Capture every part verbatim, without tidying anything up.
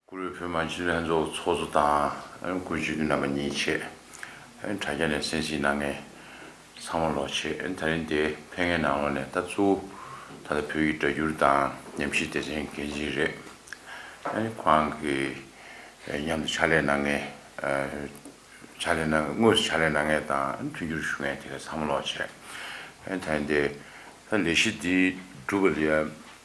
བཀུར་འོས་བོད་མི་མང་སྤྱི་འཐུས་ལྷན་ཚོགས་ཚོགས་གཙོ་དང་། ཨ་ནི་སྐུ་མགྲོན་རྣམ་པ་གཉིས་བྱས། ཨ་ནི་དྲ་རྒྱ་ནས་གསན་གཟིགས་གནང་མཁན་ཚང་མ་ལོག་བྱས། ཨ་ནི་ད་རིང་འདིར་ཕེབས་མཁན་ནང་ལོགས་ནས་ད་གཙོ་བོ་ད་ལྟ་བོད་ཀྱི་སྒྲ་སྒྱུར་དང་ཉམས་ཞིབ་སྡེ་ཚན་འགན་འཛིན་རེད། ཨ་ནི་ཁོང་གིས་མཉམ་དུ་ཕྱག་ལས་གནང་མཁན། ཕྱག་ལས་གནང་དངོས་སུ་ཕྱག་ལས་གནང་མཁན་དང་མཐུན་འགྱུར་ཞུ་མཁན་དེ་ག་ཚང་མ་ལོག་བྱས། ཨ་ནི་ད་ལྟའི་ད་ལས་གཞི་འདི་གྲུབ་པ་ལ་ཡ་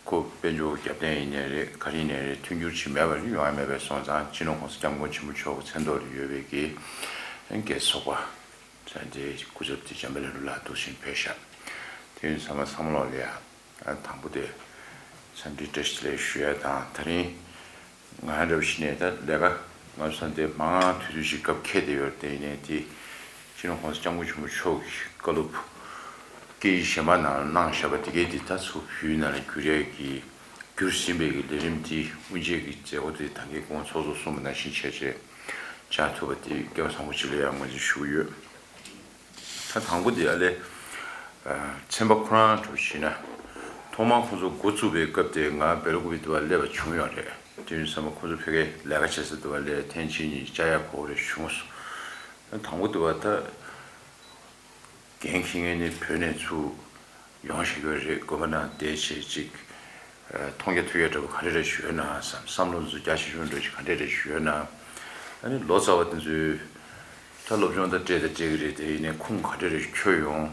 ཁོ་དཔལ་འབྱོར་རྒྱབ་རྟེན་ཡིན་ནའི་རེད། ག་རེ་ཡིན་ནའི་རེད། མཐུན་འགྱུར་ཅིག་མེད་པར་ཡོང་ཡ་མེད་པ་སོང་ཙང་། སྤྱི་ནོར་༸གོང་ས་༸སྐྱབས་མགོན་ཆེན་པོ་མཆོག་གི་མཚན་ཐོག་ལ་ཡོད་པའི་གི་རྒྱལ་ཚོགས་པ་ད་ལྟའི་སྐུ་ཚབ་དེ་འཇམ་དཔལ་ལྷ་སྒྲོལ་ལགས་འདུག་སེ་ཕེབས་ཤག་དེ་ཡིན་ཙང་ཚང་མ་ཚང་མ་ལོག་ལ་ཡ། ཨ། དང་པོ་དེ་འཚམས་འདྲི་བཀྲ་ཤིས་བདེ་ལེགས་ཞུ་ཡ་དང་། ད་རིང་ང་འདྲ་བོ་ཞིག་ནས་ད་ལས་ཀ་ང་ཚོ་འདི་མང་དུས་ཚོད་ཅིག་སྐབས་འཁེལ་བསྡད་ཡོད་རེད། དེ་ཡིན་ནའི་དེ་སྤྱི་ནོར་༸གོང་ས་༸སྐྱབས་མགོན་ཆེན་པོ་མཆོག་གིས་བཀའ་སློབ་སྐད་ཡིག་གཞན་པ་ནང་གནང་བཞག་པ་དེ་གའི་དེ་ད་ཚུར་བོད་ཡིག་ནང་ལ་བསྒྱུར་ཡས་ཀྱི་བསྒྱུར་ཟིན་པའི་གི་ལས་རིམ་དེ་དབུ་འབྱེད་ཀྱི་མཛད་སྒོ་དེ་ད་གིན་གོང་ཚོགས་གཙོས་གསུངས་པ་ནང་བཞིན་བྱས་བྱས་བཅར་ཐུབ་པ་དེ་སྐལ་བ་བཟང་པོ་ཅིག་ལ་ཡང་ངོས་འཛིན་ཞུ་གི་ཡོད། ད་དང་པོ་དེ་ཨ་ལས། ཨ། ཚན་པ་ཁོ་རང་འདྲ་བོ་ཞིག་ན། ཐོག་མར་ཁོ་ཚོ་འགོ་བཙུགས་པའི་སྐབས་དེ་ང་སྦེལ་ཀོབ་དེ་བ་སླེབས་པ་བྱུང་ཡོད་རེད། དེ་ཡིན་ཙང་ཁོ་ཚོ་ཕ་གིར་ལས་ཀ་བྱེད་ས་དེ་བ་ལ་ཐེངས་གཅིག་གཉིས་བཅར་ཡག་གོ་རེ་བྱུང་སོང་། དང་པོ་དེ་བ་ད་འགན་འཁྱེར་མཁན་ནི་བོད་ནས་ཚུར་ཡོང་བཞིན་ཡོད་རེད། དགོན་པ་ནང་བསྡད་བྱས་ཅིག་ཨ། མཐོང་རྒྱ་ཐོས་རྒྱ་འདྲ་བོ་ག་འདྲ་རེ་ཞུས་ན་བསམ། བསམ་བློ་ཚོ་རྒྱ་ཆེ་ཆུང་འདྲ་ཞིག་ག་འདྲ་རེ་ཞུས་ན། ཨ་ནི་ལོ་ཙཱ་བ་དེ་ཚོས་ད་སློབ་སྦྱོང་ད་སྤྲད་ད་སྤྲད་ཀྱི་རེད། དེ་ཡིན་ནའི་ཁུངས་ག་འདྲ་རེ་འཁྱོལ་ཡོང་།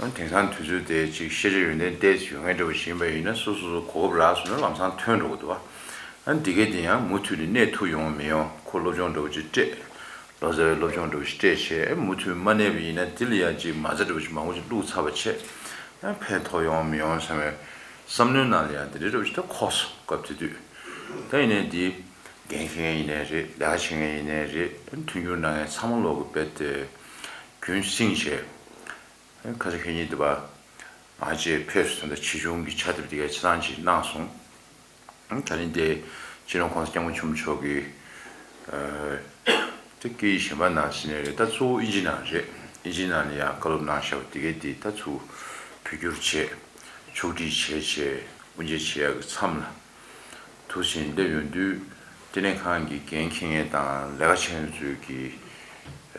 ཨ་ནི་དེང་སང་དུས་ཚོད་དེ་ཅིག་ཤེས་བྱ་ཡོན་ཏན་ཏོག་ཙམ་ཡོད་མཁན་འདྲ་བོ་ཞིག་ཡིན་པ་ཡིན་ན། སོ་སོ་སོ་གོ་སྐབས་རག་སོང་ན་ལམ་སང་ཐོན་འགྲོ་གི་འདུག་བ། ཨ་ནི་འདི་གས་དེ་ཡང་མུ་མཐུད་ནས་གནས་ཐུབ་ཡོང་མི་ཡོང་། ཁོ་སློབ་སྦྱོང་འདྲ་བོ་ཅིག་སྤྲད། ལོ་ཙཱ་བའི་སློབ་སྦྱོང་འདྲ་བོ་ཞིག་སྤྲད་བྱས། མུ་མཐུད་མ་གནས་པ་ཡིན་ན་དེ་ལ་ཡང་ཅིག་མ་རྩ་འདྲ་བོ་ཞིག་མང་པོ་ཞིག་བླུགས་ཚར་བ་བྱས། ཡང་ཕན་ཐོགས་ཡོང་མི་ཡོང་བསམ་པའི་བསམ་བློའི་ནང་ལ་ཡང་དེ་འདྲ་འདྲ་བོ་ཞིག་ད་འཁོར་སོང་། སྐབས་དེ་དུས་ད་ཡིན་ནའི་འདི་འགན་འཁྱེར་མཁན་ཡིན་ནའི་རེད། ལས་ཀ་བྱེད་མཁན་ཡིན་ནའི་རེད། མཐུན་འགྱུར་གནང་མཁན་ཚང་མ་ལོག་གི་རྦད་དེ་རྒྱུན་བསྲིངས་བྱས། ཁ་སང་ཁ་ཉིན་དུ་བ་ང་བཅས་ཕེབས་སུ་ད་ཆེ་ཆུང་གི་ཕྱག་དེབ་དེ་ག་ཆ་ཚང་ཅིག་གནང་སོང་། ད་རིང་དེ་སྤྱི་ནོར་༸གོང་ས་༸སྐྱབས་མགོན་ཆེན་པོ་མཆོག་གིས། ཨ། དེ་སྐད་ཡིག་གཞན་པ་ནང་ཟིན་ནའི་རེད། ད་གཙོ་བོ་ཨིན་ཇི་ནང་རེད། ཨིན་ཇི་ནང་ལ་ཡང་བཀའ་སློབ་གནང་བཞག་པ་དེ་གའི་དེ་ད་ཚུར་བོད་བསྒྱུར་བྱས། ཕྱོགས་སྒྲིག་བྱས་བྱས་དབུ་འབྱེད་བྱེད་ཡག་གི་མཚམས་ལ་དུ་ཕྱིན་སླེབས་ཡོང་དུས། ལྟེ་གནས་ཁང་གི་འགན་འཁྱེར་མཁན་དང་ལས་ཀ་བྱེད་མཁན་ཚོས་ཀྱི།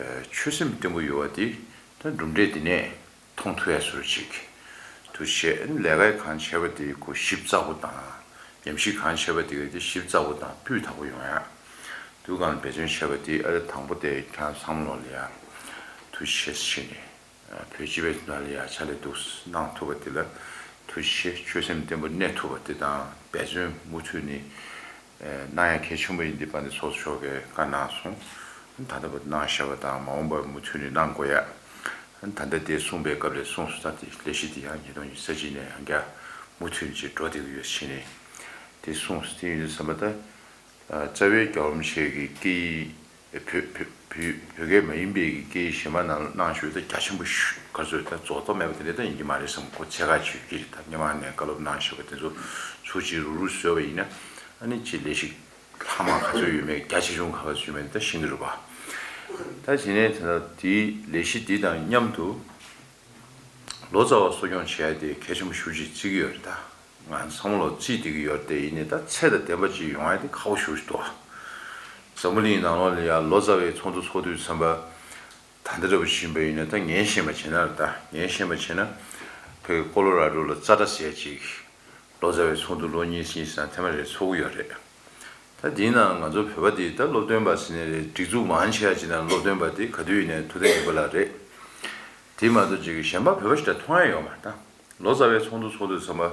ཨ། ཆོད་སེམས་བརྟན་པོ་ཡོད་པ་དེ་ད་གྲུབ་འབྲས་དེ་ནས་མཐོང་ཐུབ་ཡ་བཟོ་ཅིག་དུ་བྱས། ལས་ཀ་གང་བྱས་པ་དེ་ཁོ་ཞིབ་ཚགས་པོ་དང་། ཉམས་ཞིབ་གང་བྱས་པ་དེ་ག་དེ་ཞིབ་ཚགས་པོ་དང་སྤུས་དག་པོ་ཡོང་ཡ་དུས་གང་འབད་བརྩོན་བྱས་པ་དེ། ཨ་རེ་དང་པོ་དེ་ཁྱེད་རང་ཚང་མ་ལོག་ལ་ཡ་ཐུགས་རྗེ་ཆེ་ཟེར་ནས། བོད་སྤྱི་པའི་ནང་ལ་ཡ་ཕྱག་ལས་འདུག་གནང་ཐུབ་པ་དེ་ལ་ཐུགས་རྗེ་ཆེ། ཆོད་སེམས་བརྟན་པོ་གནས་ཐུབ་པ་དེ་དང་འབད་བརྩོན་མུ་མཐུད་ནས་གནང་ཡ་གལ་ཆེན་པོ་ཡིན། འདི་པ་འདི་ཚོགས་གཙོ་མཆོག་གིས་བཀའ་གནང་སོང་། ད་ལྟ་བར་གནང་བཞག་པ་དང་མ་འོངས་པར་མུ་མཐུད་ནས་གནང་དགོས་ཡ། ད་ལྟ་དེ་གསུངས་པའི་སྐབས་ལ་གསུངས་སོང་། ད་དེ་ལས་གཞི་དེ་ཡང་ཉིས་སྟོང་ཉི་ཤུ་རྩ་གཅིག་ནས་ཡང་བསྐྱར་མུ་མཐུད་ནས་ཅིག་འགྲོ་བསྡད་ཀྱི་ཡོད་ཟེར་ནས་དེ་གསུངས་སོང་། དེ་ཡིན་དུས་ཙམ་པ་ད། རྩ་བའི་རྒྱལ་བ་རིན་པོ་ཆེ་གི་སྐད་ཡིག་བོད་བོད་བོད་བོད་སྐད་མ་ཡིན་པའི་གི་སྐད་ཡིག་གཞན་པ་ནང་ནང་ཞུགས་ད་རྒྱ་ཆེན་པོ་ཞུ་ག་ཚོད་ད་རྫོགས་མཐའ་མེད་པ་དེ་འདྲ་ད་ཡིན་གྱི་མ་རེད་བསམ། ཁོ་ཚད་བཀག་ཅིག་ཡོད་ཀྱི་རེད། ད་སྔོན་མ་ནས་བཀའ་སློབ་གནང་བཞག་པ་དེ་ཚོ་ཚུར་ཅིག་རུག་རུག་བཟོས་པ་ཡིན་ན། ཨ་ནི་ཅིག་ལས་གཞི་ལྷག་མ་ག་ཚོད་ཡོད་མེད། རྒྱ་ཆེ་ཆུང་ག་ཚོད་ཡོད་མེད་ད་ཤེས་ཀྱི་རེད་པ། ད་དེ་ནས་ད་ལྟ་དེའི་ལས་གཞི་འདི་དང་མཉམ་དུ། ལོ་ཙཱ་བ་གསོ་སྐྱོང་བྱེད་ཡ་དེ་གལ་ཆེན་པོ་ཞེ་པོ་ཅིག་བརྩི་གི་ཡོད་རེད། ད་ང་ཚང་མ་ལོག་བརྩིས་བསྡད་ཀྱི་ཡོད་རེད། དེ་ཡིན་ནའི་ད་ཚད་དང་ལྡན་པ་ཅིག་ཡོང་ཡ་དེ་ཁག་པོ་ཞེ་པོ་ཅིག་འདུག་འཛམ་བུ་གླིང་ནང་ལོགས་ལ་ཡ་ལོ་ཙཱ་བའི་ཚོགས་འདུ་ཚོགས་དུས་ཙམ་པ། ད་ལྟ་འདྲ་པོ་ཞིག་ཡིན་པ་ཡིན་ན། ད་ངས་ཤེས་པ་བྱས་ན་རེད། ད་ངས་ཤེས་པ་བྱས་ན་བོད་ཀྱི་ཀོ་ལོ་ར་ཌོ་ལ་ཙཱ་ཊ་ཟེར་ཅིག་ལོ་ཙཱ་བའི་ཚོགས་འདུ་ལོ་གཉིས་གཉིས་སང་ཐེངས་མ་རེ་ཚོགས་ཀྱི་ཡོད་རེད། ད་དེའི་ནང་ང་ཚོ་བོད་པ་དེ་ད་སློབ་སྟོན་པ་ཟེར་ནའི་རེད། སྒྲིག་འཛུགས་མང་ཆེ་བ་ཅིག་ནང་སློབ་སྟོན་པ་དེ་ག་དུས་ཡིན་ནའི་ཐུབ་བསྟན་ཡོད་པ་ལ་རེད། དེ་མ་གཏོགས་ཅིག་གཞན་པ་བོད་པ་ཞིག་ད་མཐོང་ཡ་ཡོད་མ་རེད། ད་ལོ་ཙཱ་བའི་ཚོགས་འདུ་ཚོགས་དུས་ཙམ་པ།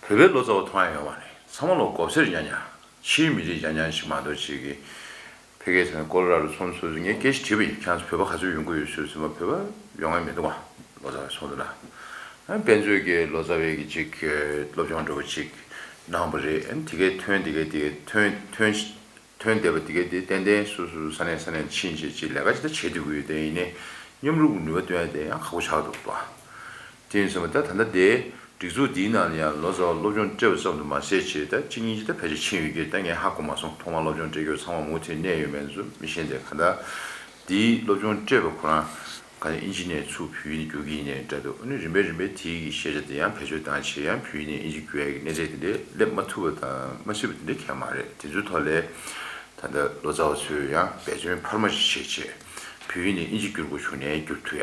བོད་པའི་ལོ་ཙཱ་བ་མཐོང་ཡ་ཡོད་མ་རེད། ཚང་མ་ལོ་མགོ་སེར་ཉག་ཉག་ཕྱིའི་མི་རིགས་ཉག་ཉག་ཞིག་མ་གཏོགས་ཅིག་གི། ཕ་གིའི་ཐོག་ནས་ཀོ་ལོ་ར་ཌོ་ཚོགས་འདུ་ཚོགས་དུས་ངས་སྐད་ཆ་དྲིས་པ་ཡིན། ཁྱེད་རང་ཚོ་བོད་པ་ག་ཚོད་ཡོང་གི་ཡོད་ཟེར་དུས་ཙམ་པ། བོད་པ་ཡོང་ཡ་མི་འདུག་ག་ལོ་ཙཱ་བའི་ཚོགས་འདུ་ལ། ཨ། དཔེ་མཛོད་ཀྱི་ལོ་ཙཱ་བའི་གི་ཅིག་སློབ་སྦྱོང་འདྲ་བོ་ཅིག་གནང་བ་རེད། ཨ། དེ་གའི་ཐོན་དེ་གའི་དེ་གའི་ཐོན་ཐོན་ཐོན་བསྡད་པ་དེ་གའི་དེ་ཏན་ཏན་སོ་སོ་ས་གནས་ས་གནས་ཕྱིན་བྱས་ཅིག་ལས་ཀ་ཅིག་ད་བྱེད་སྡོད་ཀྱི་ཡོད། དེ་ཡིན་ནའི་མཉམ་རུབ་ནུས་པ་བཏོན་ཡ་དེ་ཡང་ཁག་པོ་ཆགས་འདུག་ལ། དེ་ཡིན་ཙང་ད་ད་ལྟ་དེ་སྒྲིག་འཛུགས་འདིའི་ནང་ལ་ཡང་ལོ་ཙཱ་བ་སློབ་སྦྱོང་སྤྲད་པ་ཙམ་དུ་མ་ཟད་བྱས། ད་གཅིག་གཉིས་ཅིག་ད་ཕལ་ཆེར་ཕྱིན་ཡོད་ཀྱི་རེད། ད་ངས་ཧ་གོ་མ་སོང་། ཐོག་མར་སློབ་སྦྱོང་སྤྲད་རྒྱུ་ཚང་མ་མུ་མཐུད་གནས་ཡོད་མེད་ཚོ་མི་ཤེས། དེ་ག་ད་དེའི་སློབ་སྦྱོང་སྤྲད་པ་ཁོ་རང་ ག་ནས་ཨིན་ཇི་ནས་ཚུར་བོད་ཡིག་ནས་བསྒྱུར་གྱི་ཡིན་ནའི་འདྲ་འདུག་ཨ་ནི་རིམ་པས་རིམ་པས་དེ་ཡི་གི་ཤེས་བྱ་དེ་ཡང་བེད་སྤྱོད་བཏང་བྱས་ཡང་བོད་ཡིག་ནས་ཨིན་ཇི་བསྒྱུར་ཡ་གི་གནས་ཚད་དེ་འདྲའི་སླེབས་མ་ཐུབ་པ་དང་མ་སྲིད་པ་དེ་འདྲའི་གང་ཡང་མ་རེད། དེ་ཚོའི་ཐོག་ལས་ད་ལྟ་ལོ་ཙཱ་བ་ཚོས་ཡང་འབད་བརྩོན་འཕར་མ་ཞིག་བྱས་བྱས་བོད་ཡིག་ནས་ཨིན་ཇི་བསྒྱུར་དགོས་བྱུང་ནའི་བསྒྱུར་ཐུབ་ཡ།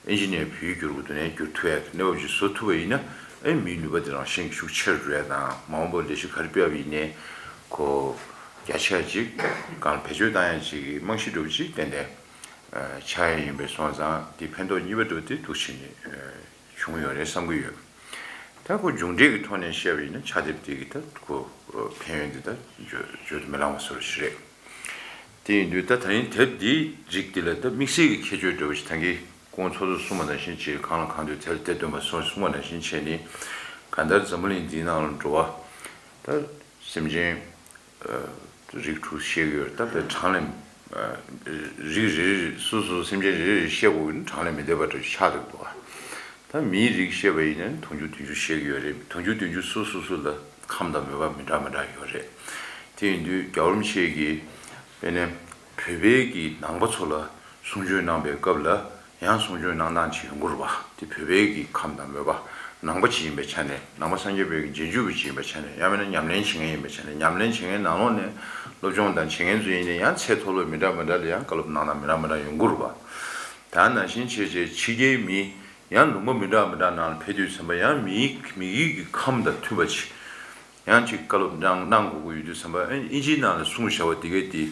ཨིན་ཇི་ནས་བོད་ཡིག་བསྒྱུར་དགོས་འདུག་ནའི་བསྒྱུར་ཐུབ་ཡ་གི་གནས་བབ་ཅིག་བཟོ་ཐུབ་པ་ཡིན་ན། ཨེ་མིའི་ནུས་པ་དེ་རང་བཞིན་གྱིས་ཤུགས་ཆེ་རུ་འགྲོ་ཡ་དང་མ་འོངས་པར་ལས་གཞི་ག་རེ་སྤེལ་བ་ཡིན་ནའི་གོ་རྒྱ་ཆེ་ཅིག་གང་བེད་སྤྱོད་བཏང་ཡ་ཅིག་གི་རྨང་གཞི་འདྲ་བོ་ཅིག་ཏན་ཏན་ཆགས་ཡ་ཡིན་པའི་སོང་ཙང་དེ་ཕན་ཐོགས་གཉིས་པ་འདྲ་བོ་དེ་འདུག་བྱས་ནས་བྱུང་ཡོད་རེད་བསམ་གྱི་ཡོད། ད་ཁོ་མཇུག་འབྲས་ཀྱི་ཐོག་ནས་བཤད་པ་ཡིན་ན་ཕྱག་དེབ་དེ་གི་ད་ཁོ་ཕན་ཡོན་དེ་ད་བརྗོད་བརྗོད་དུ་མི་ལང་བ་བཟོ་འདྲ་ཞིག་རེད། དེ་ཡིན་དུས་ད་ད་རིང་དེབ་འདིའི་རིགས་འདི་ལ་ད་དམིགས་བསལ་གྱི་ཁྱད་ཆོས་འདྲ་བོ་ཞིག་ད་གིན་ཁོང་ཚོ་ཚོ་གསུངས་པ་ནང་བཞིན་བྱས་གང་ལ་གང་འདོད་དེ་ལ་དེ་སྟོན་པ་སོགས་གསུངས་པ་ནང་བཞིན་བྱས་ནས་གང་ལྟར་འཛམ་བུ་གླིང་འདིའི་ནང་ལ་འགྲོ་བ་ད་སེམས་ཅན་རིགས་དྲུག་བཤད་ཀྱི་ཡོད་རེད། ད་དེ་གྲངས་ལས་རིགས་རེ་རེ་སོ་སོ་སེམས་ཅན་རེ་རེ་བཤད་དགོས་ཀྱི་ན་གྲངས་ལས་མི་འདས་པ་འདྲ་ཞིག་ཆགས་འདུག་འདུག་ག་ད་མིའི་རིགས་བཤད་པ་ཡིན་ན་དུང་ཕྱུར་བདུན་ཅུ་བཤད་ཀྱི་ཡོད་རེད། དུང་ཕྱུར་བདུན་ཅུ་སོ་སོ་སོ་ལ་ཁམས་དང་མོས་པ་མི་འདྲ་མི་འདྲ་ཡོད་རེད། དེ་ཡིན་དུས་རྒྱལ་བ་རིན་པོ་ཆེ་གིས་དཔེར་ན་བོད་པའི་གི་ནང་པ་ཚོ་ལ་གསུང་ཆོས་གནང་པའི་སྐབས་ལ་ཡང་གསུང་ཆོས་གནང་སྟངས་ཅིག་ཡོང་གི་རེད་པ། དེ་བོད་པའི་གི་ཁམས་དང་མོས་པ་ནང་པ་ཅིག་ཡིན་པའི་ཆ་ནས་ནང་པ་སངས་རྒྱས་པའི་གི་རྗེས་འཇུག་པ་ཅིག་ཡིན་པའི་ཆ་ནས་ཡང་མིན་ན་ཉམས་ལེན་བྱེད་མཁན་ཡིན་པའི་ཆ་ནས་ཉམས་ལེན་བྱེད་མཁན་ནང་ལོགས་ནས་སློབ་སྦྱོང་དང་བྱེད་མཁན་ཚོ་ཡིན་ནའི་ཡང་ཚད་མཐོ་ལོས་མི་འདྲ་མི་འདྲ་ལ་ཡང་བཀའ་སློབ་གནང་སྟངས་མི་འདྲ་མི་འདྲ་ཡོང་གི་རེད་པ། ད་ནང་བཞིན་བྱས་བྱས་ཕྱི་རྒྱལ་མི་ཡང་ལུང་པ་མི་འདྲ་མི་འདྲ་ནང་ལ་ཕེབས་དུས་ཙམ་པ་ཡང་མིའི་མི་ཡུལ་གྱི་ཁམས་དང་མཐུན་པ་ཅིག་ཡང་ཅིག་བཀའ་སློབ་གནང་གནང་དགོས་ཀྱི་ཡོད་དུས་ཙམ་པ་ཨིན་ཇིའི་ནང་ལ་གསུངས་བཞག་པ་དེ་གས་དེ་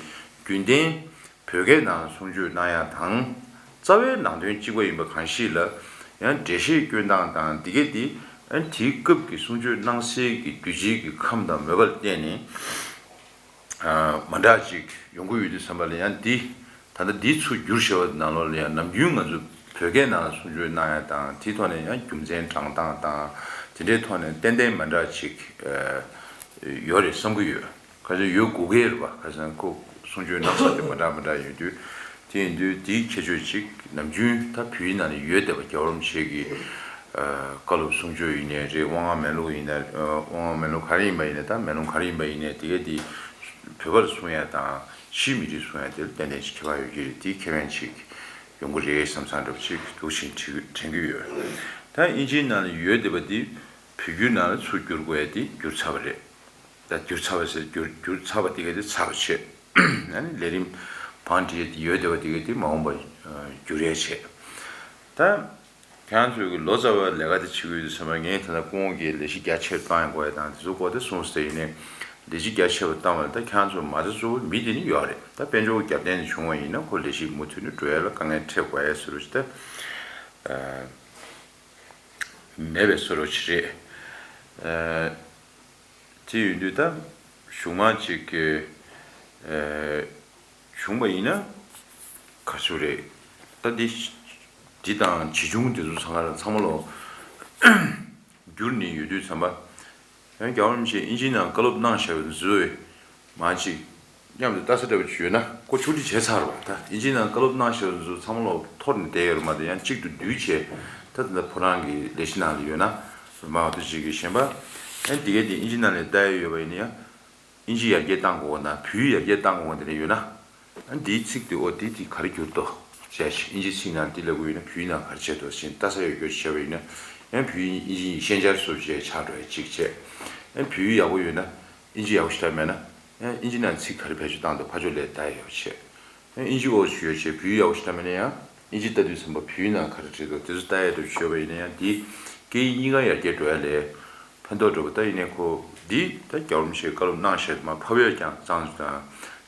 རྒྱུན་ལྡན་བོད་སྐད་ནང་ལ་གསུང་ཆོས་གནང་ཡ་དང་རྩ་བའི་ནང་དོན་གཅིག་པ་ཡིན་པ་གང་ཞིག་ལ་ཡང་འགྲེལ་བཤད་སྐྱོན་སྟངས་དང་དེ་གས་དེ་དེའི་སྐབས་ཀྱི་གསུང་ཆོས་གནང་སའི་གི་དུས་ཆེན་གྱི་ཁམས་དང་མོས་པ་ལ་བརྟེན་ནས། མ་འདྲ་ཅིག་ཡོང་གི་ཡོད་དུས་ཙམ་པ་ལ་ཡང་འདི་ད་ལྟ་འདི་ཚུར་བསྒྱུར་བྱས་པ་ནང་ལོགས་ལ་ཡང་ནམ་རྒྱུན་ང་ཚོ་བོད་སྐད་ནང་ལ་གསུང་ཆོས་གནང་ཡ་དང་དེའི་ཐོག་ནས་ཡང་རྒྱུ་མཚན་དྲང་སྟངས་དང་དེ་འདྲའི་ཐོག་ནས་ཏན་ཏན་མ་འདྲ་ཅིག་ཡོད་རེད་བསམ་གྱི་ཡོད། ཁ་ཤས་ཡོད་དགོས་ཀྱི་རེད་པ། ཁ་སང་ཁོ་གསུང་ཆོས་གནང་ས་དེ་མ་འདྲ་མ་འདྲ་ཡོད་དུས། དེ་ཡིན་དུས་དེའི་ཁྱད་ཆོས་ཅིག་ནམ་རྒྱུན་ད་བོད་ཡིག་ནང་ནས་ཡོད་བསྡད་པ་རྒྱལ་བ་རིན་པོ་ཆེ་གི་བཀའ་སློབ་གསུང་ཆོས་ཡིན་ནའི་རེད། དབང་ལྔ་མན་ལུགས་ཡིན་ན་དབང་ལྔ་མན་ལུགས་ག་རེ་ཡིན་པ་ཡིན་ནའི་ད་མན་ལུགས་ག་རེ་ཡིན་པ་ཡིན་ནའི་དེ་གས་དེ་བོད་པར་གསུང་ཡ་དང་ཕྱིའི་མི་རིགས་གསུང་ཡ་དེ་ལ་ཏན་ཏན་ཅིག་ཁྱད་པར་ཡོད་ཀྱི་རེད། དེའི་ཁེ་ཕན་ཅིག་ཡོང་གི་རེད་བསམ་བསམ་འདྲ་པོ་ཅིག་འདུག་བཞིན་དྲན་གྱི་ཡོད། ད་ཨིན་ཇིའི་ནང་ལ་ཡོད་བསྡད་པ་དེ་བོད་བསྒྱུར་ནང་ལ་ཚུར་བསྒྱུར་དགོས་ཡ་དེ་བསྒྱུར་ཚར་བ་རེད། ད་བསྒྱུར་ཚར་བ་ཟེར་བསྒྱུར་བསྒྱུར་ཚར་བ་དེ་ག་དེ་ཚར་བ་བྱས། ཨ་ནི་ལས་རིམ་བང་བསྒྲིགས་ཡོད་བསྡད་པ་དེ་ག་དེ་མ་འོངས་པ་བསྒྱུར་ཡས་བྱས། ད་ཁྱེད་རང་ཚོས་ཀྱི་ལོ་ཙཱ་བ་ལས་ཀ་དེ་བྱེད་ཀྱི་ཡོད་དུས་ཙམ་པ་ངས་ད་ལྟ་སྐུ་ངོ་གིས་ལས་གཞི་རྒྱ་ཆེར་བཏང་ཡ་དགོས་ཡ་དང་དེ་ཚོ་སྐོར་དེ་གསུངས་ཟེར་ཡིན་ནའི་ལས་གཞི་རྒྱ་ཆེ་བ་བཏང་བ་ལ་ད་ཁྱེད་རང་ཚོ་མ་རྩ་གཙོ་བོ་མི་དེ་ནི་ཡོད་རེད། ད་དཔལ་འབྱོར་རྒྱབ་རྟེན་དེ་བྱུང་བ་ཡིན་ན་ཁོ་ལས་གཞི་མུ་མཐུད་ནས་འགྲོ་ཡ་ལ་དཀའ་ངལ་འཕྲད་དགོས་ཡ་བཟོ་འདྲ་ཞིག་ད་མེད་པའི་བཟོ་འདྲ་ཞིག་རེད། དེ་ཡིན་དུས་ད་གཞུག་མ་ཅིག་གི་བྱུང་བ་ཡིན་ན་ག་ཚོད་རེད། ད་འདི་འདི་དང་ཇི་བྱུང་དེ་ཚོ་ཚང་མ་ཚང་མ་ལོ་བསྒྱུར་ནས་ཡོད་དུས་ཙམ་པ་ཡང་རྒྱལ་བ་རིན་པོ་ཆེས་ཨིན་ཇིའི་ནང་བཀའ་སློབ་གནང་བཞག་པའི་བཟོ་བའི་མ་ཅིག་མཉམ་དུ་ལྟ་ས་འདྲ་བ་ཅིག་ཡོད་ན་ཁོ་ཆུང་འདྲི་བྱས་ཚར་བ་ད་ཨིན་ཇིའི་ནང་བཀའ་སློབ་གནང་བཞག་པའི་བཟོ་ཚང་མ་ལོ་འཐོར་ནས་བསྡད་ཡོད་རེད་མ་གཏོགས་ཡང་གཅིག་ཏུ་བསྡུས་བྱས་ད་ད་ལྟ་ཁོ་རང་གི་ལས་གཞི་ནང་ལ་ཡོད་ན་མ་འོ་དེ་ཅིག་གི་གཞན་པ་ཡང་འདི་གས་དེ་ཨིན་ཇི་ནང་ལ་ལྟ་ཡ་ཡོད་པ་ཡིན་ན་ཡང་། ཨིན་ཇི་ཡར་རྒྱས་གཏང་དགོས་ན་བོད་ཡིག་ཡར་རྒྱས་གཏང་དགོས་དེ་འདྲ་ཡོད་ན། ཨ་འདིའི་ཚིག་དེ་ཨོ་འདི་དེ་ག་རེ་བསྒྱུར་ཏོ། ཞེས་ཨིན་ཇི་ཚིག་ནང་འདི་ལབ་དགོས་ཡོད་ན་བོད་ཡིག་ནང་ག་རེ་བྱས་ཏོ་ཞེས་ལྟ་ས་ཡོད་རྒྱུ་བྱས་པ་ཡིན་ན། ཡང་བོད་ཡིག་ཨིན་ཇི་ཡིག་ཤན་སྦྱར་སོགས་བྱས་ཆགས་འགྲོ་ཡ་གཅིག་བྱས། ཡང་བོད་ཡིག་ཡག་པོ་ཡོད་ན་ཨིན་ཇི་ཡག་པོ་ཞེ་དྲག་མེད་ན། ཡང་ཨིན་ཇི་ནང་ཚིག་ག་རེ་བེད་སྤྱོད་བཏང་འདུག་ཕར་ཕྱོགས་ལ་ལྟ་ཡ་ཡོད་བྱས། ཨིན་ཇི་ཨོ་ཞུ་ཡོད་ཅེས་བོད་ཡིག་ཡག་པོ་ཞིག་ལྟ་མེད་ན་ཡང་ཨིན་ཇི་ལྟ་དུས་ཙམ་པ་བོད་ཡིག་ནང་ག་རེ་བྲིས་འདུག་དེ་ཚོ་ལྟ་ཡ་འདྲ་ཞུས་པ་ཡིན་ན་ཡང་འདི་སྐད་ཡིག་གཉིས་ཀ་ཡར་རྒྱས་འགྲོ་ཡ་ལས་ཕན་ཐོགས་འགྲོ་བ་ད་ཡིན་ནའི་ཁོ་འདི་ད་རྒྱལ་བ་རིན་པོ་ཆེའི་བཀའ་སློབ་གནང་བཞག་མ་ཕབ་ཡ་ཀྱང་གཙང་དང་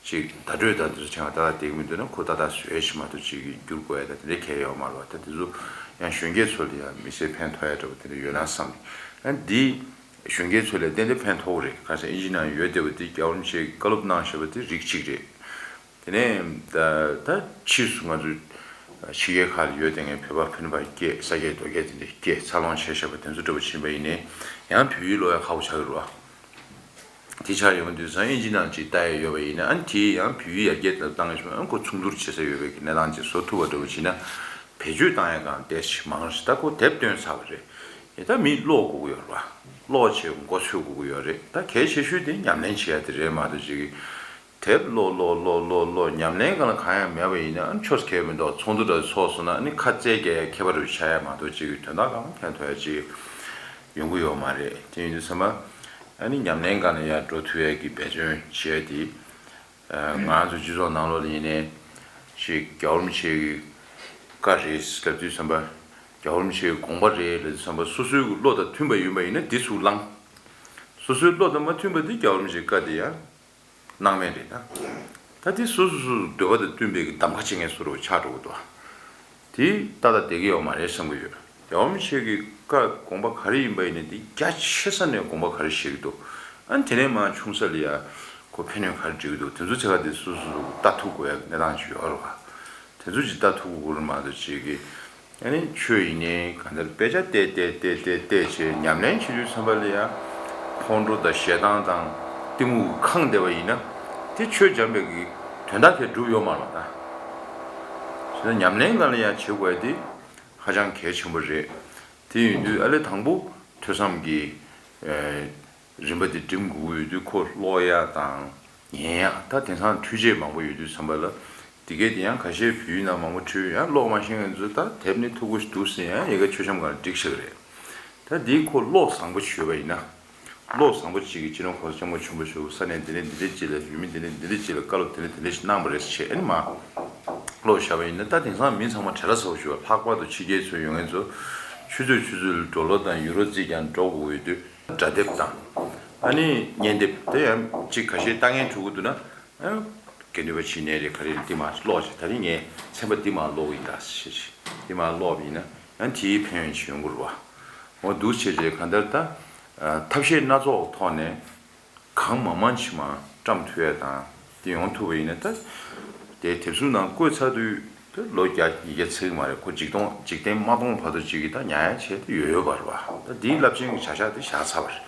ཅིག་བརྡ་སྤྲོད་དང་དེ་ཚོ་ཆང་ཏག་ཏག་བསྡད་ཀྱི་མི་འདུག་ན་ཁོ་ཏག་ཏག་བཟོས་ཡ་ཞིག་མ་གཏོགས་ཅིག་བསྒྱུར་དགོས་ཡ་ད་དེ་འདྲའི་གལ་ཡོད་མ་རེད་བ། ད་དེ་ཚོ་ཡང་གཞོན་སྐྱེས་ཚོ་ལ་ཡང་མི་ཚེ་ཕན་ཐོགས་ཡ་འདྲ་བ་དེ་འདྲ་ཡོད་ན་བསམ་ཡང་འདི་གཞོན་སྐྱེས་ཚོ་ལ་ཏན་ཏན་ཕན་ཐོགས་རེད། ག་ས་ཨིན་ཇི་ནང་ཡོད་བསྡད་པ་འདི་རྒྱལ་བ་རིན་པོ་ཆེའི་བཀའ་སློབ་གནང་བཞག་པ་འདི་རིགས་གཅིག་རེད། དེ་ནས་ད་ད་ཕྱིས་སུ་ང་ཚོ་ཕྱི་རྒྱལ་ཁག་ལ་ཡོད་དེ་ངས་བོད་པ་ཕན་པ་སྐད་ས་སྐད་རྡོ་སྐད་དེ་འདྲ་སྐད་འཚར་ལོངས་བྱས་བཞག་པ་དེ་ཚོ་འདྲ་པོ་ཕྱིན་པ་ཡིན་ནའི་ཡང་བོད་ཡིག་ཀློག་ཡ་ཁག་པོ་ཆགས་ཀྱི་རེད་བ། དེ་ཆགས་ཡོང་དུས་ཙང་ཨིན་ཇི་ནང་ཅིག་ལྟ་ཡ་ཡོད་པ་ཡིན་ན་ཨ་ནི་དེ་ཡང་བོད་ཡིག་ཡར་རྒྱས་བཏང་གི་སོང་ཨ་ཁོ་ཚུགས་འདུར་བྱེད་ས་ཡོད་པའི་གི་གནས་སྟངས་ཅིག་བཟོ་ཐུབ་པ་འདྲ་པོ་བྱས་ན་བེད་སྤྱོད་བཏང་ཡ་གང་ཏོག་ཙམ་མང་རེད། ད་ཁོ་དེབ་བཏོན་ཚར་བ་རེད། ཡིན་ད་མིས་ཀློག་དགོས་ཀྱི་ཡོད་རེད་བ། ཀློག་བྱས་མགོ་ཚོས་དགོས་ཀྱི་ཡོད་རེད། ད་གལ་ཆེ་ཤོས་དེ་ཉམས་ལེན་བྱེད་ཡ་དེ་རེད་མ་གཏོགས་ཅིག་གི་དེབ་ཀློག་ཀློག་ཀློག་ཀློག་ཀློག་ཉམས་ལེན་སྒང་ལ་གང་ཡང་མེད་པ་ཡིན་ན་ཨ་ནི་ཆོ་ས་གལ་མི་འདུག་ཚོགས་འདུ་འདྲ་ཚོགས་སོང་ན་ཨ་ནི་ཁ་རྩེད་རྒྱག་ཡ་མཁས་པ་རུ་ཆགས་ཡ་མ་གཏོགས་ཅིག་དོན་དག་གང་ཕན་ཐོགས་ཡ་ཅིག་ཡོང་གི་ཡོད་མ་རེད། དེ་ཡིན་དུས་ཚང་མ་ཨ་ནི་ཉམས་ལེན་སྒང་ལ་ཡར་འགྲོ་ཐུབ་ཡ་གི་འབད་བརྩོན་བྱས་ཏེ། ང་ཚོ་སྤྱི་ཚོགས་ནང་ལོགས་ལ་ཡིན་ནའི་ཅིག་རྒྱལ་བ་རིན་པོ་ཆེ་གི་བཀའ་རེད་ལབ་དུས་ཙམ་པ། རྒྱལ་བ་རིན་པོ་ཆེའི་དགོངས་པ་རེད་ལབ་དུས་ཙམ་པ་སོ་སོའི་བློ་དང་མཐུན་པ་ཡིན་པ་ཡིན་ན་འདི་ཚུར་བླངས། སོ་སོའི་བློ་དང་མ་མཐུན་པ་འདི་རྒྱལ་བ་རིན་པོ་ཆེའི་བཀའ་འདི་ཡང་སྣང་མེད་རེད་ད། ད་འདི་སོ་སོ་སོ་སོ་འདོད་པ་དང་བསྟུན་པའི་གི་གདམ་ཁ་བྱེད་མཁན་བཟོ་འདྲ་ཆགས་འགྲོ་གི་འདུག་དེ་ཏག་ཏག་བསྡད་ཀྱི་ཡོད་མ་རེད་བསམ་གྱི་ཡོད། རྒྱལ་བ་རིན་པོ་ཆེ་གི་བཀའ་དགོངས་པ་ག་རེ་ཡིན་པ་ཡིན་ནའི་དེ་རྒྱ་ཆེ་ས་ནས་དགོངས་པ་ག་རེ་བཞེས་ཀྱི་འདུག་ཨ་ནི་དེ་ནས་མར་ཆུང་ས་ལ་ཡ་ཁོ་ཕན་གནོད་ག་རེ་འགྲིག་གི་འདུག་དེ་ཚོ་ཚེ་ག་དེ་སོ་སོ་སོ་ལྟ་ཐུབ་དགོས་ཡ་གི་གནས་སྟངས་ཅིག་ཡོད་རེད་བ། དེ་ཚོ་ཅིག་ལྟ་ཐུབ་དགོས་རེད་མ་གཏོགས་ཅིག་གི་ཨ་ནི་ཆོས་ཡིན་ནའི་གང་ལྟར་དཔེ་ཆ་བལྟས་བལྟས་བལྟས་བལྟས་བལྟས་བྱས་ཉམས་ལེན་བྱེད་དུས་ཙམ་པ་ལ་ཡ་ཁོང་ཁྲོ་དང་ཞེ་སྡང་དང་གཏི་མུག་གིས་ཁེངས་བསྡད་པ་ཡིན་ན་དེ་ཆོས་སྦྱངས་པའི་གི་དོན་དག་དེ་འགྲུབ་ཡོད་མ་རེད་བ་ད། བྱས་ན་ཉམས་ལེན་སྒང་ལ་ཡ་བྱེད་དགོས་ཡ་དེ་ཧ་ཅང་གལ་ཆེན་པོ་རེད། དེ་ཡིན་དུས་ཨ་ལེ་དང་པོ་ཐོས་བསམ་གྱི་ཨེ་རིམ་པ་དེ་འགྲིམ་དགོས་ཀྱི་ཡོད་དུས་ཁོ་ཀློག་ཡ་དང་ཉན་ཡ་ད་དེང་སང་འཕྲུལ་ཆས་མང་པོ་ཡོད་དུས་ཙམ་པ་ལ་དེ་གས་དེ་ཡང་ཁ་ཤས་བོད་ཡིག་ནང་མང་པོ་འཕྲུལ་ཡང་ཀློག་མ་ཤེས་མཁན་ཚོས་ད་དེབ་ནི་མཐུག་པོ་ཞིག་འདུག་ཟེར་ཡང་ཡ་གི་མཆོད་བཤམས་སྒང་ལ་སྒྲིག་བཞག་རེད། ད་འདི་ཁོ་ཀློག་བཟང་པོ་ཞིག་ཡོད་པ་ཡིན་ན། ཀློག་བཟང་པོ་གཅིག་གིས་སྤྱི་ནོར་གོང་ས་སྐྱབས་མགོན་ཆེན་པོ་མཆོག་ས་གནས་འདི་ནས་འདི་འདྲ་ཅིག་ལ་ཡུལ་མི་འདི་ནས་འདི་འདྲ་ཅིག་ལ་བཀའ་སློབ་འདི་འདྲ་འདི་འདྲ་ཞིག་གནང་བ་རེད་ཟེར་བྱས་ཨ་ནི་མར་ཀློག་བཞག་པ་ཡིན་ན་ད་དེང་སང་མི་ཚང་མ་བྲེལ་བ་ཚ་པོ་ཞིག་ལྷག་པར་དུ་ཕྱི་རྒྱལ་ཚོ་ཡོང་མཁན་ཚོ་ཆུ་ཚོད་ཆུ་ཚོད་ལ་ཌོ་ལར་དང་ཡུ་རོ་བརྩིས་ཀྱང་འགྲོ་དགོས་ཡོད་དུས་སྒྲ་དེབ་དང་ཨ་ནི་བརྙན་དེབ་དེ་ཡང་གཅིག་ཁ་ཤས་ལྟ་མཁན་འགྲོ་གི་འདུག་ན་ཨ་དགེ་འདུན་པ་ཕྱི་ནས་རེད་ག་རེ་རེད་འདི་མར་ཀློག་བྱས་ད་ནི་ངས་ཚན་པ་འདི་མར་ཀློག་གི་ཡིན་ད་ཟེར་བྱས་འདི་མར་ཀློག་པ་ཡིན་ན་ཡང་དེའི་ཕན་ཡོན་ཅིག་ཡོང་གི་རེད་བ། འོ་འདུག་བྱས་རྗེས་གང་ལྟར་ད་ཐབས་ཤེས་སྣ་ཚོགས་ཐོག་ནས། གང་མང་མང་ཅིག་མར་བཀྲམ་ཐུབ་ཡ་དང་དེ་ཡོང་ཐུབ་པ་ཡིན་ན་ད་དེ་དེབ་གཟུགས་ནང་བཀོད་ཚར་དུས་ད་ལོ་བརྒྱ་ཉིས་བརྒྱ་ཚིག་མ་རེད་ཁོ་འཇིག་སྟོང་འཇིག་རྟེན་མ་སྟོང་བར་དུ་ཅིག་གི་ད་ཉར་ཡ་བྱས་ཏེ་ཡོད་ཡོད་པ་རེད་བ། ད་འདིའི་རླབས་ཆེན་གྱི་བྱ་གཞག་དེ་བཞག་ཚར་བ་རེད།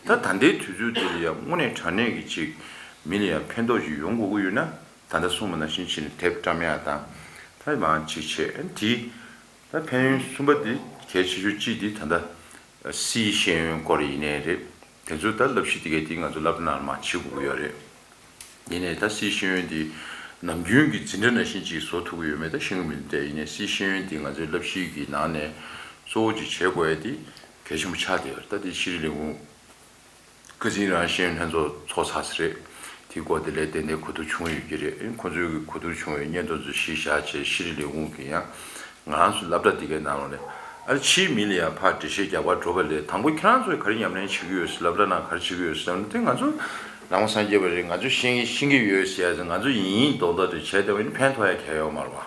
ད་ད་ལྟའི་དུས་ཚོད་འདི་ལ་ཡང་དངོས་གནས་དྲང་གནས་ཀྱི་ཅིག་མི་ལ་ཡང་ཕན་ཐོགས་ཅིག་ཡོང་དགོས་ཀྱི་ཡོད་ན་ད་ལྟ་གསུངས་པ་ནང་བཞིན་བྱས་ནས་དེབ་བཀྲམ་ཡ་དང་ད་མང་ཅིག་བྱས་དེ། ད་ཕན་ཡོན་གསུམ་པ་འདི་གལ་ཆེ་ཤོས་གཅིག་འདི་ད་ལྟ་སིའི་ཤེས་ཡོན་སྐོར་ཡིན་ནའི་རེད། དེ་ཚོ་ད་བསླབ་གཞི་དེ་གའི་དེ་ང་ཚོ་སློབ་གྲྭ་ནང་ལ་མར་བྱེད་དགོས་ཀྱི་ཡོད་རེད། ཡིན་ནའི་ད་སིའི་ཤེས་ཡོན་འདི་ནམ་རྒྱུན་གྱི་འཛིན་གྲྭ་ནང་བཞིན་ཅིག་བཟོ་ཐུབ་ཀྱི་ཡོད་མེད་ད་ཤེས་ཀྱི་མི་འདུག་དེ་ཡིན་ནའི་སིའི་ཤེས་ཡོན་འདི་ང་ཚོའི་བསླབ་གཞི་གི་ནང་ནས་གཙོ་བོ་ཅིག་བྱེད་དགོས་ཡ་དེ་གལ་ཆེན་པོ་ཆགས་བསྡད་ཡོད་རེད། ད་དེ་ཤེས་རིག་ལས་ཁུངས། ཁ་སང་རང་ཤེས་ཡོན་ལྷན་ཚོགས་ཚོགས་ཚར་ས་རེད། དེའི་སྐོར་དེ་ལས་ཏན་ཏན་གོ་བསྡུར་བྱུང་ཡོད་ཀྱི་རེད། ཁོ་ཚོའི་གི་གོ་བསྡུར་བྱུང་བའི་སྙན་ཐོ་ཚོ་གཞི་བཞག་བྱས་ཤེས་རིག་ལས་ཁུངས་ཀྱིས་ཡང་ང་རང་ཚོའི་སློབ་གྲྭ་དེ་གའི་ནང་ལོགས་ནས་ཨ་ཕྱིའི་མི་ལ་ཡང་ཕར་འགྲེལ་བཤད་རྒྱག་པར་འགྲོ་བ་ལས་དང་པོ་ཁྱེད་རང་ཚོས་ག་རེ་ཉམས་ལེན་བྱེད་ཀྱི་ཡོད་ཟེར་སློབ་གྲྭ་ནང་ག་རེ་བྱེད་ཀྱི་ཡོད་ཟེར་ལབ་ན་དེ་ང་ཚོ་ནང་པ་སངས་རྒྱས་པ་རེད། ང་ཚོ་ཤེས་ཤེས་ཀྱི་ཡོད་ཟེར་ཡ་ཟེར་ང་ཚོ་ཡིན་ཡིན་མདོག་མདོག་དེ་བྱས་བསྡད་པ་ཡིན་ཕན་ཐོགས་ཡ་གང་ཡང་ཡོད་མ་རེད་བ།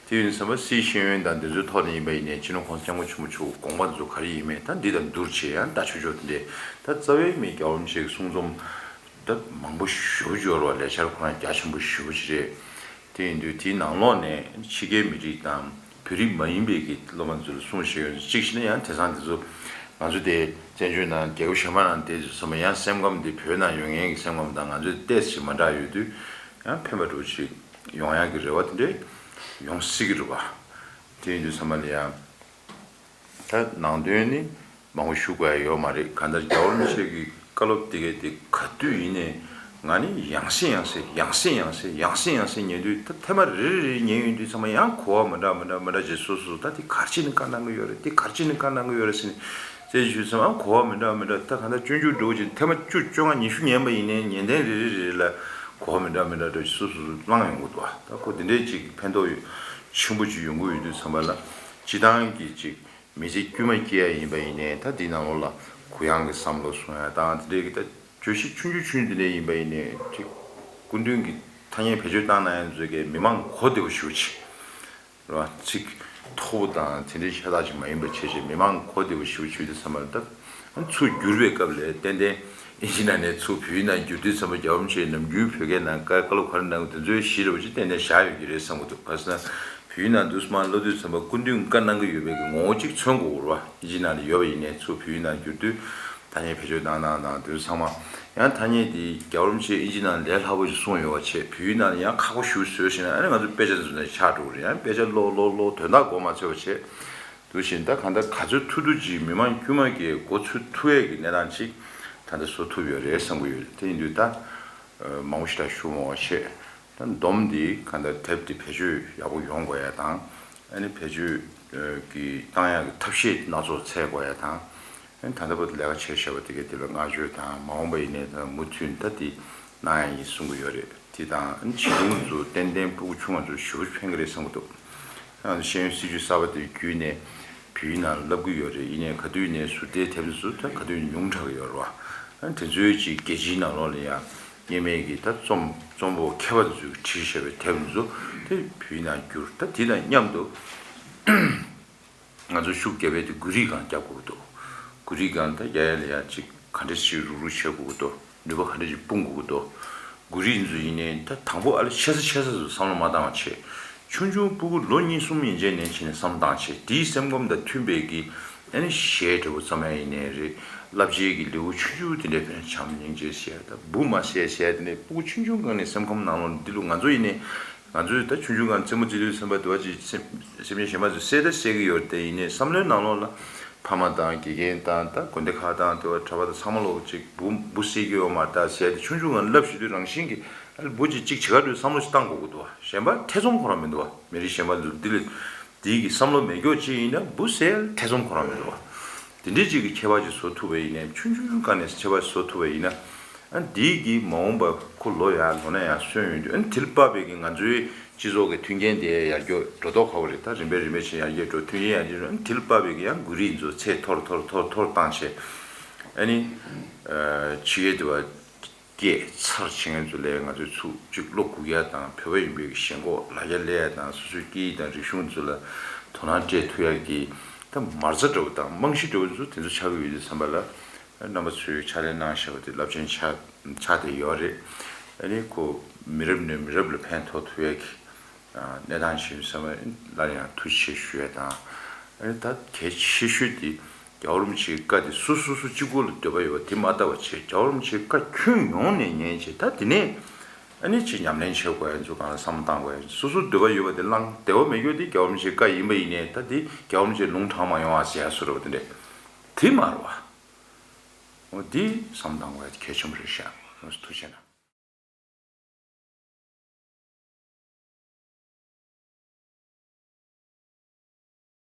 དེ་ཡིན་ཙང་སྲིད་ཤེས་ཡོན་དང་འདི་ཚོའི་ཐོག་ནས་ཡིན་པ་ཡིན་ནའི་སྤྱི་ནོར་གོང་ས་སྐྱབས་མགོན་ཆེན་པོ་མཆོག་གི་དགོངས་པ་འདི་ཚོ་ག་རེ་ཡིན་མིན་ད་འདི་དང་བསྡུར་བྱས་ཡང་ལྟ་ཆོག་ཆོག་དེ་འདྲས་ད་རྩ་བའི་མི་རྒྱལ་བ་རིན་པོ་ཆེ་གི་གསུང་རྩོམ་ད་མང་པོ་ཞེ་པོ་ཅིག་ཡོད་རེད་བ། ལས་འཆར་ཁོ་རང་རྒྱ་ཆེན་པོ་ཞེ་པོ་ཅིག་རེད། དེ་ཡིན་དུས་དེའི་ནང་ལོགས་ནས་ཕྱི་རྒྱལ་མི་རིགས་དང་བོད་རིགས་མ་ཡིན་པའི་གི་སློབ་མ་ཚོ་ལ་གསུང་བཤད་ཡོད་ཅིག་བྱས་ན་ཡང་དེང་སང་འདི་ཚོ་ང་ཚོ་དེ་བཙན་བྱོལ་ནང་རྒྱལ་ཁབ་གཞན་པ་ནང་བསྡད་ཚོ་ཚང་མ་ཡང་སེམས་ཁམས་འདི་བོད་ནང་ཡོད་མཁན་གྱི་སེམས་ཁམས་དང་ང་ཚོའི་ཏོག་ཙམ་མ་འདྲ་ཡོད་དུས་ཡང་ཕན་པ་འདྲ་བོ་ཅིག་ཡོང་ཡག་གི་རེ་བ་དེ་འདྲས་ཡོང་སྲིད་ཀྱི་རེད་བ། དེ་ཡིན་དུས་ཚང་མ་ལ་ཡང་ད་ནང་དོན་ནི་མང་པོ་ཞུ་དགོས་ཡ་ཡོད་མ་རེད། གང་ལྟར་རྒྱལ་བ་རིན་པོ་ཆེ་གི་བཀའ་སློབ་དེ་གའི་དེ་ག་དུས་ཡིན་ནའི་ང་ནི་ཡང་སེ་ཡང་སེ་ཡང་སེ་ཡང་སེ་ཡང་སེ་ཡང་སེ་ཉན་དུས་ད་ཐེངས་མ་རེ་རེ་རེ་ཉན་ཡོང་དུས་ཚང་མ་ཡང་གོ་བ་མི་འདྲ་མི་འདྲ་མི་འདྲ་ཅིག་སོ་སོ་ད་དེ་ག་རེ་བྱས་ནས་བཀའ་གནང་གི་ཡོད་རེད། དེ་ག་རེ་བྱས་ནས་བཀའ་གནང་གི་ཡོད་རེད་ཟེར་ནས་བཙལ་ཞུས་ཚང་མ་གོ་བ་མི་འདྲ་མི་འདྲ་ད་གང་ལྟར་སྤྱོད་འཇུག་འདྲ་བོ་ཅིག་ཐེངས་མ་བཅུ་བཅོ་ལྔ་ཉི་ཤུ་ཉན་པ་ཡིན་ནའི་ཉན་ཐེངས་རེ་རེ་རེ་རེ་ལ་གོ་བ་མི་འདྲ་མི་འདྲ་འདྲ་ཅིག་སོ་སོ་སོ་བླངས་ཡོང་གི་འདུག་ད་ཁོ་དེ་འདྲའི་ཅིག་ཕན་ཐོགས་ཆེན་པོ་ཅིག་ཡོང་གི་ཡོད་དུས་ཚང་མ་ལ་སྤྱི་བཏང་གི་ཅིག་མི་ཚེ་དཀྱུས་མ་སྐྱེལ་ཡ་ཡིན་པ་ཡིན་ནའི་ད་འདི་ནང་ལོགས་ལ་གུ་ཡངས་ཀྱི་བསམ་བློ་གསུང་ཡ་དང་དེ་འདྲའི་གི་ད་བརྗོད་གཞི་ཆུང་ཆུང་ཆུང་འདི་འདྲ་ཡིན་པ་ཡིན་ནའི་ཅིག་སྐུ་མདུན་གྱི་ཐ་སྙད་བེད་སྤྱོད་བཏང་གནང་ཡ་ཚོས་ཀྱི་མི་མང་གོ་བདེ་པོ་ཞེ་པོ་ཅིག་རེད་བ། ཚིག་མཐོ་པོ་དང་དེ་འདྲའི་ཤ་སྟག་ཅིག་མ་ཡིན་པ་བྱས་བྱས་མི་མང་གོ་བདེ་པོ་ཞེ་པོ་ཅིག་དེ་ཚང་མ་ལ་ད་ཚུར་བསྒྱུར་བའི་སྐབས་ལ་ཏན་ཏན་ཨིན་ཇི་ནང་ནས་ཚུར་བོད་ཡིག་ནང་བསྒྱུར་དུས་ཚང་མ་རྒྱལ་བ་རིན་པོ་ཆེས་ནམ་རྒྱུན་བོད་སྐད་ནང་བཀའ་བཀའ་སློབ་ག་རེ་གནང་དགོས་དེ་ཚོའི་གཞི་འདྲ་བོ་ཅིག་ཏན་ཏན་བཞག་ཡོད་ཀྱི་རེད་བསམ་གྱི་འདུག་ག་རེ་ཟེར་ན། བོད་ཡིག་ནང་དུ་སུ་མ་ཀློག་དུས་ཙམ་པ་སྐུ་མདུན་བཀའ་གནང་གི་ཡོད་པའི་གི་ངོ་བོ་གཅིག་མཚོན་དགོས་རེད་བ། ཨིན་ཇི་ནང་ལ་ཡོད་པ་ཡིན་ནའི་ཚུར་བོད་ཡིག་ནང་བསྒྱུར་དུས་ཐ་སྙད་བེད་སྤྱོད་གནང་སྟངས་དང་དེ་ཚོ་ཚང་མ་ཡང་ཐ་སྙད་དེ་རྒྱལ་བ་རིན་པོ་ཆེས་ཨིན་ཇི་ནང་ལས་སླ་པོ་ཞིག་གསུངས་ཡོད་པ་བྱས་བོད་ཡིག་ནང་ལ་ཡང་ཁག་པོ་ཞིག་བཟོས་ཟིན་ན་ཨ་ནི་ང་ཚོ་དཔེ་ཆ་ཚོ་ནས་ཆགས་འགྲོ་གི་རེད། ཡང་དཔེ་ཆ་ཀློག་ཀློག་ཀློག་དོན་དག་གོ་མ་ཆོད་པ་བྱས་འདུག་བཞིན་ད་གང་ལྟར་ག་ཚོད་ཐུབ་ཐུབ་ཅིག་མི་མང་དཀྱུས་མ་གིས་མགོ་ཚོད་ཐུབ་ཡས་ཀྱི་གནས་སྟངས་ཅིག་ད་ལྟ་བཟོ་ཐུབ་ཡོད་རེད་བསམ་གྱི་ཡོད། དེ་ཡིན་དུས་ད། མང་པོ་ཞིག་ད་ཞུ་མ་བ་བྱས། ད་འདོམས་འདི་ག་འདྲ་དེབ་འདི་བེད་སྤྱོད་ཡག་པོ་ཡོང་དགོས་ཡ་དང་། ཨ་ནི་བེད་སྤྱོད་ཀྱི་བཏང་ཡག་གི་ཐབས་ཤེས་སྣ་ཚོགས་འཚོལ་དགོས་ཡ་དང་། ཨ་ནི་ད་ལྟ་བར་དུ་ལས་ཀ་བྱས་བཞག་པ་དེ་གའི་དེ་ལ་བསྔགས་བརྗོད་དང་། མ་འོངས་པ་ཡིན་ནའི་ད་མུ་མཐུད་ད་དེ་གནང་ཡ་ཡིན་གསུང་གི་ཡོད་རེད། དེ་དང་ཨ་ནི་བྱིས་སྒྲུང་ཚོ་ཏན་ཏན་སྤུ་གུ་ཆུང་བ་ཚོ་ཞེ་པོ་ཕན་གི་རེད་བསམ་གི་འདུག་ཨ་ནི་ཤེས་ཡོན་སྲིད་བྱུས་གསར་པ་དེ་བརྒྱུད་ནས་བོད་ཡིག་ནང་བསླབ་གི་ཡོད་རེད། ཡིན་ནའི་ག་དུས་ནས་ཟུར་ལྟའི་དེབ་འདི་ཚོ་ད་ག་དུས་ཉུང་དྲགས་ཀྱི་ཡོད་རེད་བ། ཨ་ནི་དེ་ཚོའི་ཅིག་རྒྱལ་སྤྱིའི་ནང་ལོགས་ལ་ཡང་སྔོན་མའི་གི་ད་རྩོམ་རྩོམ་པ་པོ་མཁས་པ་དེ་ཚོས་བྲིས་བཞག་པའི་དེབ་འདི་ཚོ་དེ་བོད་ཡིག་ནང་བསྒྱུར། ད་དེ་དང་མཉམ་དུ་ང་ཚོ་ཤུགས་རྒྱབ་པའི་དེ་མགོ་རིལ་སྒང་རྒྱབ་དགོས་ཀྱི་འདུག་མགོ་རིལ་སྒང་ད་ཡ་ཡ་ལ་ཡ་ཅིག་ག་འདྲ་ཞིག་རུག་རུག་བྱེད་དགོས་ཀྱི་འདུག་ནུས་པ་ག་འདྲ་ཞིག་སྤུངས་དགོས་ཀྱི་འདུག་མགོ་རིལ་ཚོ་ཡིན་ནའི་ད་དང་པོ་ཨ་ལ་ཆེ་ས་ཆེ་ས་ཚོ་བསམ་བློ་མ་བཏང་བ་བྱས། ཆུང་ཆུང་སྤུ་གུ་ལོ་གཉིས་གསུམ་ཡན་ཆད་ནས་བྱས་ནས་བསམ་བློ་བཏང་བྱས། དེའི་སེམས་ཁམས་དང་མཐུན་པའི་གི་ཨ་ནི་གཞས་འདྲ་པོ་རྩོམ་ཡ་ཡིན་ནའི་རེད། བསླབ་བྱའི་གི་ལེའུ་ཆུང་ཆུང་དེ་འདྲའི་བྱས་ནས་བྱམས་སྙིང་རྗེ་ཞེས་དང་བུ་མ་ཟེར་ཟེར་དེ་འདྲའི་སྤུ་གུ་ཆུང་ཆུང་སྒང་ནས་སེམས་ཁམས་ནང་ལོགས་འདི་ལུགས་ང་ཚོ་ཡིན་ནའི། ང་ཚོས་ད་ཆུང་ཆུང་སྒང་རྩེད་མོ་རྩེ་དུས་ཙམ་པ་དུ་བ་ཅིག་སེམས་སེམས་ཅན་གཞན་པ་ཚོས་བསད་ད་བསད་ཀྱི་ཡོད་རེད་དེ། ཡིན་ནའི་བསམ་བློའི་ནང་ལོགས་ལ་ཕ་མ་དང་དགེ་རྒན་དང་ད་དགོན་སྡེ་ཁག་དང་དུ་བ་གྲྭ་པ་དང་ཚང་མ་ལོག་ཅིག་བུ་བུ་བསད་ཀྱི་ཡོད་མ་རེད་ད་ཟེར་ཏེ་ཆུང་ཆུང་སྒང་བསླབ་ཞུ་དུས་རང་བཞིན་གྱིས་ཨ་ལ་བུ་ཅིག་ཅིག་བྱེད་ག་འགྲོ་བསམ་བློ་ཞིག་བཏང་དགོས་ཀྱི་འདུག་བ། གཞན་པ་ཐེ་ཚོམ་ཁོ་རང་མི་འདུག་བ། མི་རིགས་གཞན་པ་ཚོ་འདི་ལ་དེའི་གི་བསམ་བློ་མེད་མཁན་ཅིག་ཡིན་ན་བུ་བསད་ཐེ་ཚོམ་ཁོ་རང་མི་འདུག་བ། དེ་འདྲའི་ཅིག་གི་ཁྱད་པར་ཅིག་བཟོ་ཐུབ་པ་ཡིན་ན། ཆུང་ཆུང་སྒང་ནས་ཁྱད་པར་བཟོ་ཐུབ་པ་ཡིན་ན། ཨ་འདིའི་གི་མ་འོངས་པ་ཁོ་ལོ་ཡར་ལོ་ན་ཡར་སོན་ཡོང་དུས། ཨ་ནི་དེ་ལ་དཔག་པའི་གི་ང་ཚོའི་སྤྱི་ཚོགས་ཀྱི་མཐུན་རྐྱེན་དེ་ཡར་རྒྱས་འགྲོ་མདོག་ཁ་པོ་རེད། ད་རིམ་པས་རིམ་པས་བྱས་ཡར་རྒྱས་འགྲོ། མཐུན་རྐྱེན་ཡར་རྒྱས་འགྲོ། ཨ་ནི་དེ་ལ་དཔག་པའི་གི་ཡང་མགོ་རིལ་ཚོ་ཚད་མཐོར་མཐོར་མཐོར་མཐོར་བཏང་བྱས། ཨ་ནི་ཕྱི་རྒྱལ་དུ་བ་སྐད་ཚར་བྱེད་མཁན་ཚོ་ལ་ང་ཚོས་ཚུར་གཅིག་བློ་འགུག་ཡ་དང་། བོད་པ་ཡིན་པའི་གི་ཞེན་ཁོག་ལ་རྒྱ་ལས་ཡ་དང་། སོ་སོའི་སྐད་ཡིག་དང་རིག་གཞུང་ཚོ་ལ་དོ་སྣང་སྤྲད་ཐུབ་ཡ་གི་ད་མ་རྩ་འདྲ་པོ་དང་རྨང་གཞི་འདྲ་པོ་ཚོ་དེ་ཚོ་ཆགས་ཀྱི་ཡོད་དུས་ཙམ་པ་ལ། རྣམ་པ་ཚོས་ཕྱག་ལས་གནང་བཞག་པ་དེ་རླབས་ཆེན་ཆགས་ཆགས་བསྡད་ཡོད་རེད། ཨ་ནི་ཁོ་མི་རབས་ནས་མི་རབས་ལ་ཕན་ཐོགས་ཐུབ་ཡ་གི་གནས་སྟངས་ཤིག་ཡིན་ཙང་སླར་ཡང་ཐུགས་རྗེ་ཆེ་ཞུ་ཡ་དང་། ཨ་ནི་ད་གལ་ཆེ་ཤོས་དེ་རྒྱལ་བ་རིན་པོ་ཆེའི་བཀའ་དེ་སོ་སོ་སོ་གཅིག་པོ་ལ་འདོད་པ་ཡོད་པ་དེ་མ་ལྟ་བ་བྱས། རྒྱལ་བ་རིན་པོ་ཆེའི་བཀའ་ཁྱོན་ཡོངས་ནས་ཉན་བྱས། ད་དེ་ནས་ཨ་ནི་ཅིག་ཉམས་ལེན་བྱེད་དགོས་ཡ་ཚོ་སྒང་ལ་བསམ་བློ་བཏང་དགོས་ཡ། སོ་སོ་འདོད་པ་ཡོད་པ་དེ་བླངས་བདེ་བ་མེད་རྒྱུ་དེ་རྒྱལ་བ་རིན་པོ་ཆེའི་བཀའ་ཡིན་པ་ཡིན་ནའི། ད་དེ་རྒྱལ་བ་རིན་པོ་ཆེ་ལུང་དྲངས་མ་ཡོང་བ་ཟེར་ཡ་བཟོ་འདྲ་པོ་དེ་འདྲས་དེ་མ་རེད་བ། འོ་འདི་བསམ་བློ་གཏང་དགོས་ཡ་དེ་གལ་ཆེན་པོ་རེད་ཤག་ཐུགས་རྗེ་གནང་།